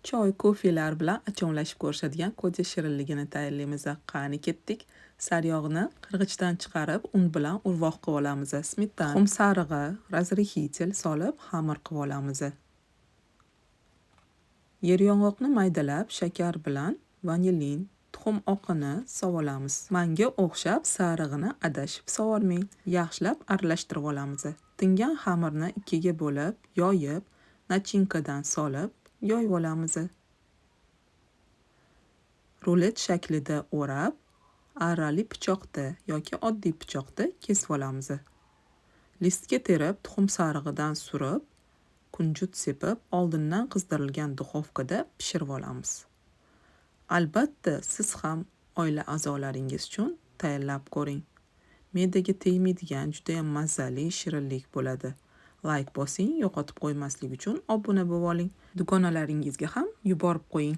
Choy, kofelar bilan achomlashib ko'rishadigan ko'cha shirinligini tayyorlaymiz. Qani ketdik. Sariyog'ni qirg'ichdan chiqarib, un bilan urvoq qilib olamiz. Smetana, tuxum sarig'i, разрыхитель solib xamir qilib olamiz. Yer yong'oqni maydalab, shakar bilan vanilin, tuxum oqini solamiz. Manga o'xshab sarig'ini adashib sovormang. Yaxshilab aralashtirib olamiz. Tingan xamirni ikkiga bo'lib, yoyib, начинка dan solib, yoyib olamiz. Rulet shaklida o'rab, arrali pichoqda yoki oddiy pichoqda kesib olamiz. Listga terib, tuxum sarig'idan surib, kunjut sepib, oldindan qizdirilgan duxovkada pishirib olamiz. Albatta, siz ham oila a'zolaringiz uchun tayyorlab ko'ring. Me'daga tegmaydigan juda ham mazali shirinlik bo'ladi. Layk bosing, yo'qotib qo'ymaslik uchun obuna bo'lib oling. Dugonalaringizga ham yuborib qo'ying.